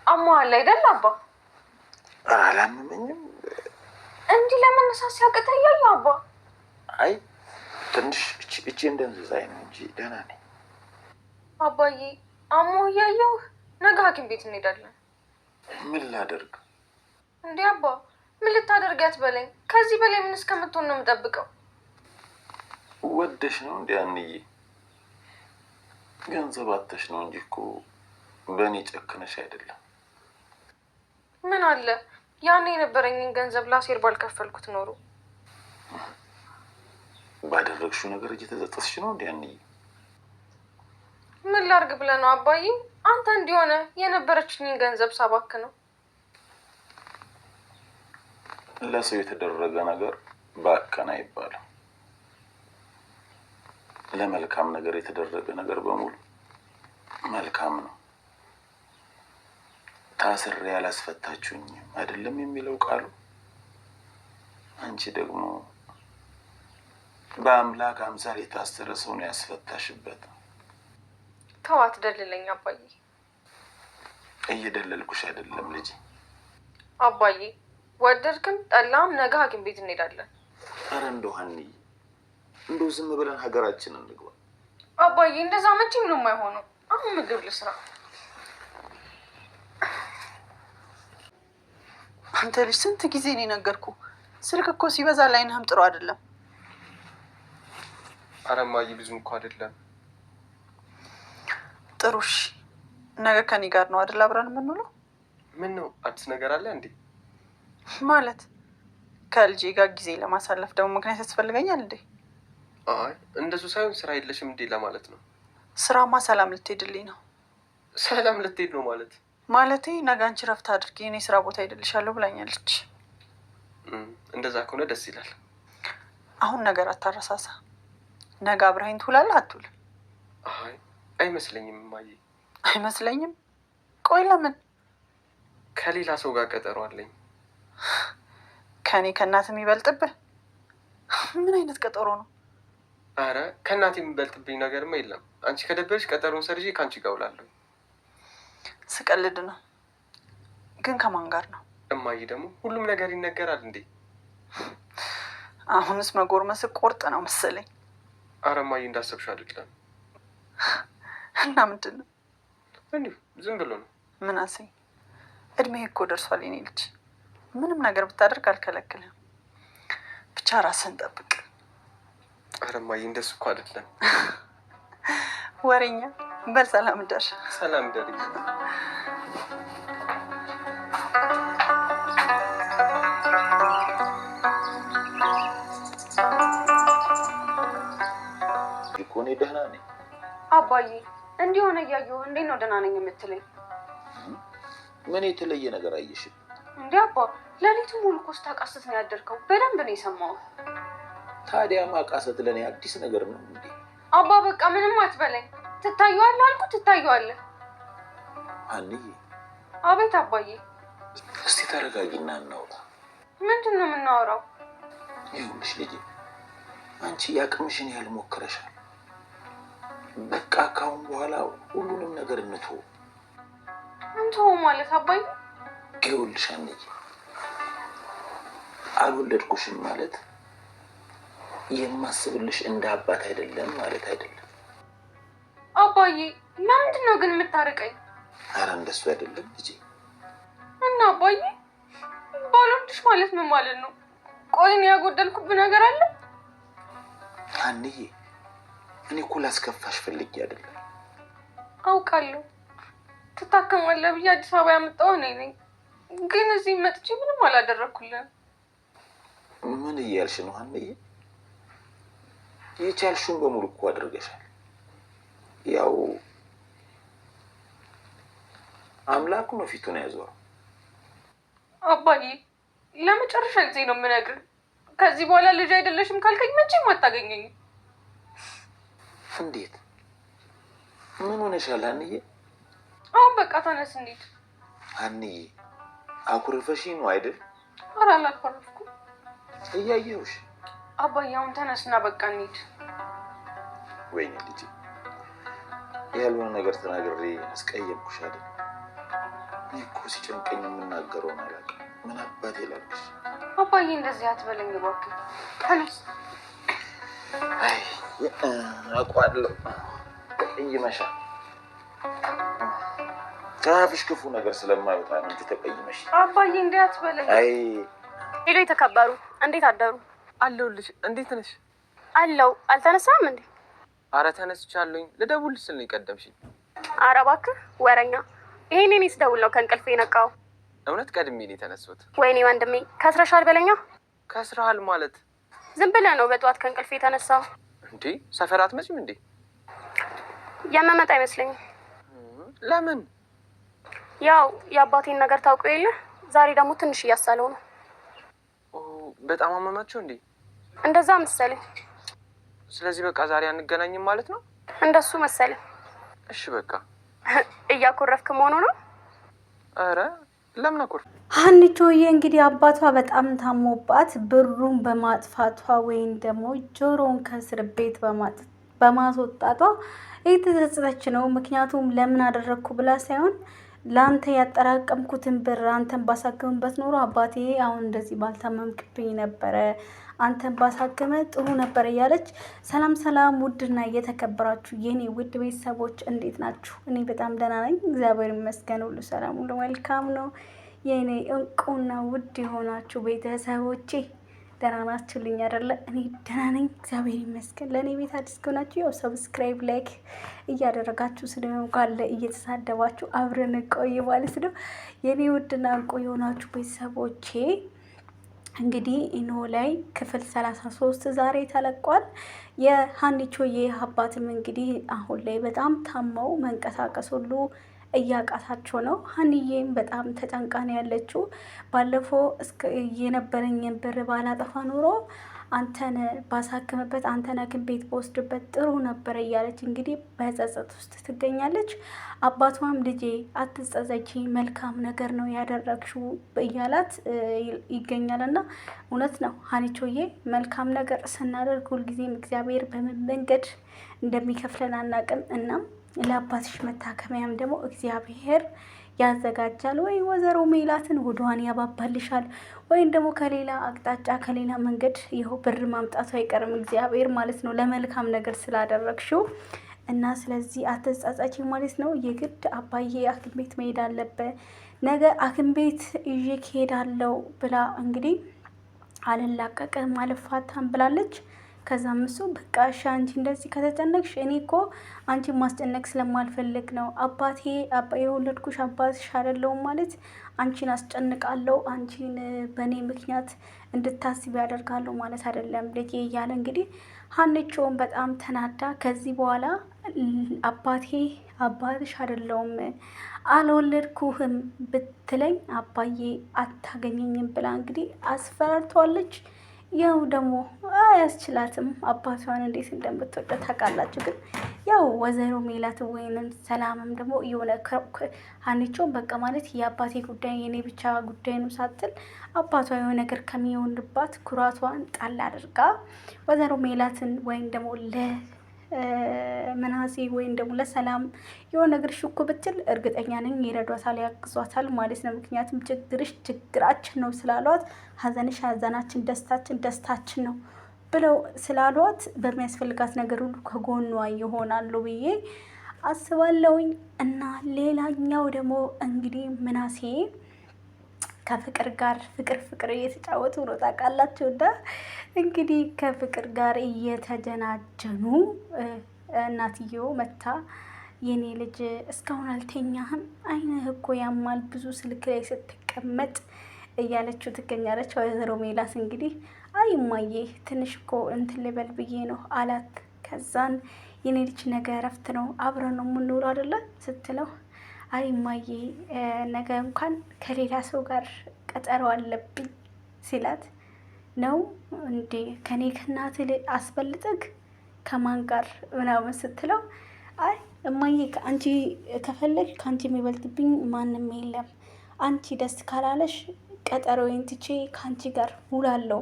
አሞሃል አይደል አባ? ኧረ አላመመኝም። እንዲህ ለመነሳት ሲያቅተህ እያየሁ አባ። አይ ትንሽ እቺ እንደንዝዛኝ ነው እንጂ ደህና ነኝ። አባዬ አሞህ እያየሁህ ነገ ሐኪም ቤት እንሄዳለን። ምን ላደርግ እንዴ አባ? ምን ልታደርግ አትበለኝ። ከዚህ በላይ ምን እስከምትሆን ነው የምጠብቀው? ወደሽ ነው እንዲ አንዬ? ገንዘብ አተሽ ነው እንጂ እኮ በእኔ ጨክነሽ አይደለም። ምን አለ ያኔ የነበረኝን ገንዘብ ላሴር ባልከፈልኩት ኖሮ። ባደረግሽው ነገር እየተጸጸትሽ ነው እንዲ አንዬ? ምን ላርግ ብለህ ነው አባዬ? አንተ እንዲሆነ የነበረችኝን ገንዘብ ሳባክ ነው። ለሰው የተደረገ ነገር ባከን አይባልም። ለመልካም ነገር የተደረገ ነገር በሙሉ መልካም ነው። ታስሬ ያላስፈታችሁኝም አይደለም የሚለው ቃሉ። አንቺ ደግሞ በአምላክ አምሳል የታሰረ ሰው ነው ያስፈታሽበት። ተው አትደልለኝ አባዬ። እየደለልኩሽ አይደለም ልጄ። አባዬ ወደድክም ጠላም ነገ ሐኪም ቤት እንሄዳለን። ኧረ እንደው ሀንዬ እንደው ዝም ብለን ሀገራችን እንግባ። አባዬ እንደዛ መቼም ነው የማይሆነው። አሁን ምግብ ልስራ። አንተ ልጅ ስንት ጊዜ ነው የነገርኩህ? ስልክ እኮ ሲበዛ ላይንህም ጥሩ አይደለም። ኧረ እማዬ ብዙም እኮ አይደለም። ጥሩ እሺ፣ ነገ ከኔ ጋር ነው አይደል አብረን የምንውለው? ምን ነው አዲስ ነገር አለ እንዴ? ማለት ከልጄ ጋር ጊዜ ለማሳለፍ ደግሞ ምክንያት ያስፈልገኛል እንዴ? አይ እንደሱ ሳይሆን ስራ የለሽም እንዴ ለማለት ነው። ስራማ ሰላም ልትሄድልኝ ነው። ሰላም ልትሄድ ነው ማለት? ማለቴ ነገ አንቺ ረፍት አድርጊ፣ እኔ ስራ ቦታ ሄድልሻለሁ ብላኛለች። እንደዛ ከሆነ ደስ ይላል። አሁን ነገር አታረሳሳ። ነገ አብረኸኝ ትውላለህ አትውል? አይ አይመስለኝም እማዬ። አይመስለኝም? ቆይ ለምን? ከሌላ ሰው ጋር ቀጠሮ አለኝ። ከእኔ ከእናት የሚበልጥብህ ምን አይነት ቀጠሮ ነው? አረ ከእናቴ የሚበልጥብኝ ነገርማ የለም። አንቺ ከደበረሽ ቀጠሮን ሰርዤ ከአንቺ ጋር እውላለሁ። ስቀልድ ነው። ግን ከማን ጋር ነው? እማዬ ደግሞ ሁሉም ነገር ይነገራል እንዴ? አሁንስ መጎርመስ ቁርጥ ነው መሰለኝ። አረ እማዬ እንዳሰብሽው አይደለም። እና ምንድን ነው? እንዲሁ ዝም ብሎ ነው። ምናሴ እድሜህ እኮ ደርሷል የኔ ልጅ። ምንም ነገር ብታደርግ አልከለክልህም። ብቻ ራስህን ጠብቅ። አረ እማዬ እንደሱ እኮ አይደለም። ወሬኛ በል ሰላም ደር። ሰላም ደሪ። እኮ እኔ ደህና ነኝ። አባዬ እንዲህ ሆነ እያየሁ እንዴት ነው ደህና ነኝ የምትለኝ? ምን የተለየ ነገር አየሽም? እንዴ አባ ሌሊቱን ሙሉ እኮ ስታቃስት ነው ያደርከው። በደንብ ነው የሰማሁት። ታዲያ ማቃሰት ለእኔ አዲስ ነገር ነው እንዴ? አባ በቃ ምንም አትበለኝ። ትታየዋለህ አልኩህ፣ ትታየዋለህ። ሀንዬ። አቤት አባዬ። እስቲ ተረጋጊና እናውራ። ምንድን ነው የምናወራው? ይኸውልሽ ልጄ፣ አንቺ የአቅምሽን ያህል ሞክረሻል። በቃ ካሁን በኋላ ሁሉንም ነገር እንትወው። እንተው ማለት አባዬ? ይኸውልሽ ሀንዬ፣ አልወለድኩሽም ማለት የማስብልሽ እንደ አባት አይደለም ማለት አይደለም። አባዬ ለምንድን ነው ግን የምታርቀኝ? ኧረ እንደሱ አይደለም ልጄ። እና አባዬ ባልወልድሽ ማለት ምን ማለት ነው? ቆይ እኔ ያጎደልኩብህ ነገር አለ? ሀንዬ፣ እኔ እኮ ላስከፋሽ ፈልጌ አይደለም። አውቃለሁ ትታከማለህ ብዬ አዲስ አበባ ያመጣው እኔ ነኝ። ግን እዚህ መጥቼ ምንም አላደረኩልህም። ምን እያልሽ ነው ሀንዬ? የቻልሽውን በሙሉ እኮ አድርገሻል። ያው አምላኩ ነው ፊቱን ያዞረው። አባዬ ለመጨረሻ ጊዜ ነው የምነግርህ። ከዚህ በኋላ ልጅ አይደለሽም ካልከኝ መቼም አታገኘኝም። እንዴት? ምን ሆነሻል ሀንዬ? አሁን በቃ ተነስ እንሂድ። ሀንዬ አኩርፈሽ ነው አይደል? ኧረ አላኮረፍኩም። እያየሁሽ። አባዬ አሁን ተነስና በቃ እንሂድ። ወይኔ ልጄ፣ ያልሆነ ነገር ተናግሬ አስቀየምኩሽ አይደል? እኔ እኮ ሲጨንቀኝ የምናገረውን አላውቅም። ምን አባቴ ላድርግሽ? አባዬ እንደዚህ አትበለኝ እባክህ። ተነስ። አይ አውቀዋለሁ፣ ተቀይመሻል። ከአፍሽ ክፉ ነገር ስለማይወጣ ነው እንጂ ተቀይመሽ። አባዬ እንዲህ አትበለኝ። አይ Hello፣ የተከበሩ እንዴት አደሩ? አለሁልሽ። እንዴት ነሽ? አለው። አልተነሳም እንዴ? አረ ተነስቻለሁኝ። ልደውልሽ ስል ነው የቀደምሽኝ። አረ እባክህ ወረኛ። ይሄን እኔ ስደውል ነው ከእንቅልፌ የነቃው። እውነት ቀድሜ ነው የተነሳሁት። ወይኔ ወንድሜ ከስረሻል በለኛ። ከስረሃል ማለት? ዝም ብለህ ነው በጠዋት ከእንቅልፌ የተነሳው። እንዴ ሰፈር አትመጪም እንዴ? የምመጣ አይመስለኝም። ለምን? ያው የአባቴን ነገር ታውቀው የለ ዛሬ ደግሞ ትንሽ እያሳለው ነው። በጣም አመማቸው እንዴ? እንደዛ መሰለኝ። ስለዚህ በቃ ዛሬ አንገናኝም ማለት ነው? እንደሱ መሰለኝ። እሺ በቃ። እያኮረፍክ መሆኑ ነው? ኧረ ለምን አኮርፍ? ሀንቾዬ እንግዲህ አባቷ በጣም ታሞባት ብሩን በማጥፋቷ ወይም ደግሞ ጆሮውን ከእስር ቤት በማስወጣቷ እየተጸጸተች ነው። ምክንያቱም ለምን አደረግኩ ብላ ሳይሆን ለአንተ ያጠራቀምኩትን ብር አንተን ባሳክምበት ኖሮ አባቴ አሁን እንደዚህ ባልታመምክብኝ ነበረ፣ አንተን ባሳክመ ጥሩ ነበር እያለች። ሰላም ሰላም፣ ውድና እየተከበራችሁ የኔ ውድ ቤተሰቦች እንዴት ናችሁ? እኔ በጣም ደህና ነኝ፣ እግዚአብሔር ይመስገን። ሁሉ ሰላም፣ ሁሉ መልካም ነው። የኔ እንቁና ውድ የሆናችሁ ቤተሰቦቼ ደህና ናችሁልኝ አይደለ? እኔ ደህና ነኝ እግዚአብሔር ይመስገን። ለእኔ ቤት አዲስ ከሆናችሁ ያው subscribe፣ like እያደረጋችሁ ስለምንኳን እየተሳደባችሁ አብረን እንቆይ ማለት ነው። የኔ ውድና እንቁ የሆናችሁ ቤተሰቦቼ እንግዲህ ኖላዊ ክፍል 33 ዛሬ ተለቋል። የሀኒቾዬ አባትም እንግዲህ አሁን ላይ በጣም ታመው መንቀሳቀስ ሁሉ እያቃታቸው ነው። ሀንዬም በጣም ተጨንቃ ነው ያለችው። ባለፈው የነበረኝን ብር ባላጠፋ ኑሮ አንተን ባሳክምበት አንተን ሐኪም ቤት በወስድበት ጥሩ ነበረ እያለች እንግዲህ በጸጸት ውስጥ ትገኛለች። አባቷም ልጄ አትጸጸቺ፣ መልካም ነገር ነው ያደረግሽው እያላት ይገኛል። እና እውነት ነው ሀኒቾዬ፣ መልካም ነገር ስናደርግ ሁልጊዜም እግዚአብሔር በምን መንገድ እንደሚከፍለን አናቅም። እናም ለአባትሽ መታከሚያም ደግሞ እግዚአብሔር ያዘጋጃል። ወይ ወይዘሮ ሜላትን ሆዷን ያባባልሻል፣ ወይም ደግሞ ከሌላ አቅጣጫ ከሌላ መንገድ ይኸው ብር ማምጣቱ አይቀርም እግዚአብሔር ማለት ነው፣ ለመልካም ነገር ስላደረግሽው እና ስለዚህ አትጸጸቺ ማለት ነው። የግድ አባዬ ሐኪም ቤት መሄድ አለበት፣ ነገ ሐኪም ቤት ይዤ እሄዳለሁ ብላ እንግዲህ አልላቀቅም አልፋታም ብላለች። ከዛም እሱ በቃ እሺ አንቺ እንደዚህ ከተጨነቅሽ እኔ እኮ አንቺን ማስጨነቅ ስለማልፈልግ ነው አባቴ የወለድኩሽ አባትሽ አይደለሁም ማለት አንቺን አስጨንቃለሁ አንቺን በእኔ ምክንያት እንድታስቢ ያደርጋለሁ ማለት አይደለም ልጄ እያለ እንግዲህ ሀንቾውን በጣም ተናዳ ከዚህ በኋላ አባቴ አባትሽ አይደለሁም አልወለድኩህም ብትለኝ አባዬ አታገኘኝም ብላ እንግዲህ አስፈራርተዋለች። ያው ደግሞ አያስችላትም። አባቷን እንዴት እንደምትወደ ታውቃላችሁ። ግን ያው ወይዘሮ ሜላት ወይንም ሰላምም ደግሞ የሆነ ሀኒቾ በቃ ማለት የአባቴ ጉዳይ የኔ ብቻ ጉዳይ ነው ሳትል አባቷ የሆነ ነገር ከሚሆንባት ኩራቷን ጣል አድርጋ ወይዘሮ ሜላትን ወይም ደግሞ ምናሴ ወይም ደግሞ ለሰላም የሆነ ነገር ሽኩ ብትል እርግጠኛ ነኝ ይረዷታል፣ ያግዟታል ማለት ነው። ምክንያቱም ችግርሽ ችግራችን ነው ስላሏት፣ ሀዘንሽ ሀዘናችን፣ ደስታችን ደስታችን ነው ብለው ስላሏት በሚያስፈልጋት ነገር ሁሉ ከጎኗ ይሆናሉ ብዬ አስባለሁኝ። እና ሌላኛው ደግሞ እንግዲህ ምናሴ ከፍቅር ጋር ፍቅር ፍቅር እየተጫወቱ ነው ታውቃላችሁ። እና እንግዲህ ከፍቅር ጋር እየተጀናጀኑ እናትየው መታ የኔ ልጅ እስካሁን አልተኛህም? አይንህ እኮ ያማል ብዙ ስልክ ላይ ስትቀመጥ እያለችው ትገኛለች። ወይዘሮ ሜላት እንግዲህ አይ እማዬ ትንሽ እኮ እንትን ልበል ብዬ ነው አላት። ከዛን የኔ ልጅ ነገ እረፍት ነው አብረን ነው የምንውለው አይደለ ስትለው አይ እማዬ ነገ እንኳን ከሌላ ሰው ጋር ቀጠሮ አለብኝ ሲላት፣ ነው እንዴ ከኔ ከእናትህ አስበልጠግ ከማን ጋር ምናምን ስትለው፣ አይ እማዬ አንቺ ከፈለግ ከአንቺ የሚበልጥብኝ ማንም የለም፣ አንቺ ደስ ካላለሽ ቀጠሮዬን ትቼ ከአንቺ ጋር ውላለሁ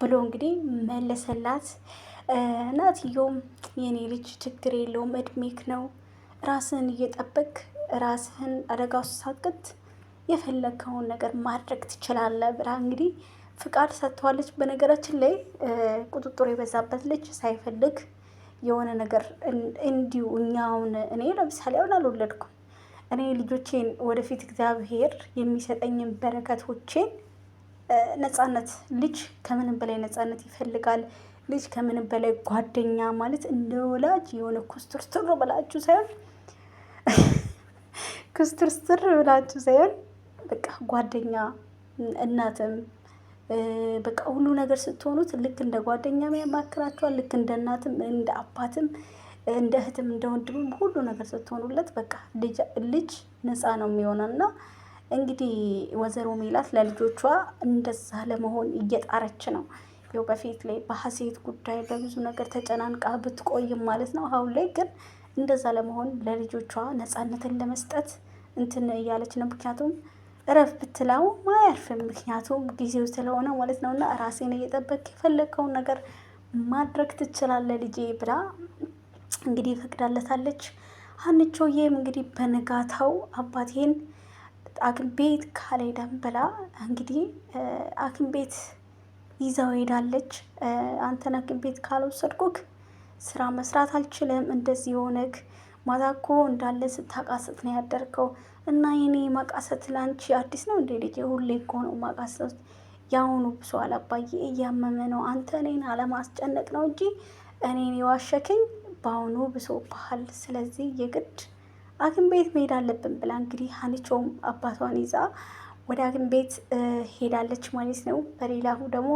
ብሎ እንግዲህ መለሰላት። እናትየውም የኔ ልጅ ችግር የለውም እድሜክ ነው ራስን እየጠበቅ ራስህን አደጋ ውስጥ ሳትከት የፈለግከውን ነገር ማድረግ ትችላለህ ብላ እንግዲህ ፍቃድ ሰጥተዋለች። በነገራችን ላይ ቁጥጥር የበዛበት ልጅ ሳይፈልግ የሆነ ነገር እንዲሁ እኛውን እኔ ለምሳሌ አሁን አልወለድኩም። እኔ ልጆቼን ወደፊት እግዚአብሔር የሚሰጠኝን በረከቶቼን ነጻነት፣ ልጅ ከምንም በላይ ነጻነት ይፈልጋል። ልጅ ከምንም በላይ ጓደኛ ማለት እንደ ወላጅ የሆነ ኩስትርስትር ብላችሁ ሳይሆን ኩስትርስትር ብላችሁ ሳይሆን በቃ ጓደኛ እናትም በቃ ሁሉ ነገር ስትሆኑት ልክ እንደ ጓደኛም ያማክራችኋል። ልክ እንደ እናትም እንደ አባትም እንደ እህትም እንደ ወንድምም ሁሉ ነገር ስትሆኑለት በቃ ልጅ ነፃ ነው የሚሆነው እና እንግዲህ ወይዘሮ ሜላት ለልጆቿ እንደዛ ለመሆን እየጣረች ነው። ያው በፊት ላይ በሀሴት ጉዳይ በብዙ ነገር ተጨናንቃ ብትቆይም ማለት ነው። አሁን ላይ ግን እንደዛ ለመሆን ለልጆቿ ነፃነትን ለመስጠት እንትን እያለች ነው። ምክንያቱም እረፍ ብትለው አያርፍም። ምክንያቱም ጊዜው ስለሆነ ማለት ነው። እና ራሴን እየጠበቅ የፈለግከውን ነገር ማድረግ ትችላለህ ልጄ ብላ እንግዲህ ፈቅዳለታለች። ሀንቾዬም እንግዲህ በንጋታው አባቴን ሐኪም ቤት ካልሄደም ብላ እንግዲህ ሐኪም ቤት ይዛው ሄዳለች። አንተን ሐኪም ቤት ካልወሰድኩክ ስራ መስራት አልችልም፣ እንደዚህ የሆነክ ማታ እኮ እንዳለ ስታቃሰት ነው ያደርከው እና የኔ ማቃሰት ለአንቺ አዲስ ነው እንዴ ልጄ? ሁሌ እኮ ነው ማቃሰት። የአሁኑ ብሷል አባዬ፣ እያመመ ነው። አንተ እኔን አለማስጨነቅ ነው እንጂ እኔን የዋሸክኝ በአሁኑ ብሶብሃል። ስለዚህ የግድ ሐኪም ቤት መሄድ አለብን ብላ እንግዲህ ሀኒቾም አባቷን ይዛ ወደ ሐኪም ቤት ሄዳለች ማለት ነው። በሌላው ደግሞ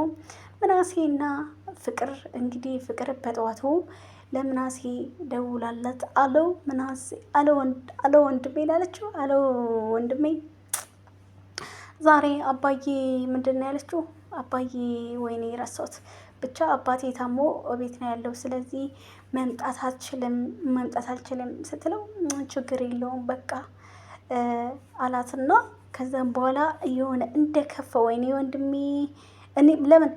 ምናሴና ፍቅር እንግዲህ ፍቅር በጠዋቱ ለምናሴ ደውላለት አለው ምናሴ አሎ ወንድሜ ላለችው አሎ ወንድሜ ዛሬ አባዬ ምንድን ነው ያለችው? አባዬ ወይኔ ረሳሁት። ብቻ አባቴ ታሞ ቤት ነው ያለው፣ ስለዚህ መምጣት አልችልም መምጣት አልችልም ስትለው ችግር የለውም በቃ አላትና ከዛም በኋላ የሆነ እንደከፋ ወይኔ ወንድሜ እኔ ለምን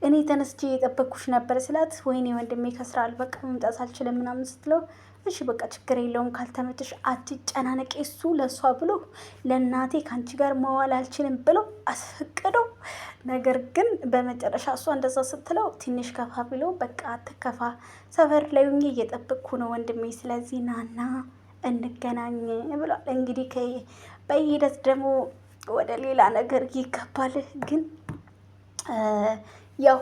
እኔ ተነስቼ የጠበቅኩሽ ነበር ስላት፣ ወይኔ ወንድሜ ከስራል በቃ መምጣት አልችልም ምናምን ስትለው፣ እሺ በቃ ችግር የለውም ካልተመቸሽ አትጨናነቂ፣ እሱ ለእሷ ብሎ ለእናቴ ከአንቺ ጋር መዋል አልችልም ብሎ አስፈቅዶ፣ ነገር ግን በመጨረሻ እሷ እንደዛ ስትለው ትንሽ ከፋ ብሎ በቃ አትከፋ፣ ሰፈር ላይ ሆኜ እየጠበቅኩ ነው ወንድሜ፣ ስለዚህ ናና እንገናኝ ብሏል። እንግዲህ በሂደት ደግሞ ወደ ሌላ ነገር ይገባል ግን ያው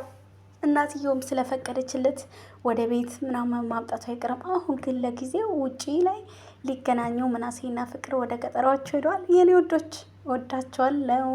እናትየውም ስለፈቀደችለት ወደ ቤት ምናምን ማምጣቱ አይቀርም። አሁን ግን ለጊዜው ውጪ ላይ ሊገናኙ ምናሴና ፍቅር ወደ ቀጠሯቸው ሄደዋል። የኔ ወዶች ወዳቸዋለሁ።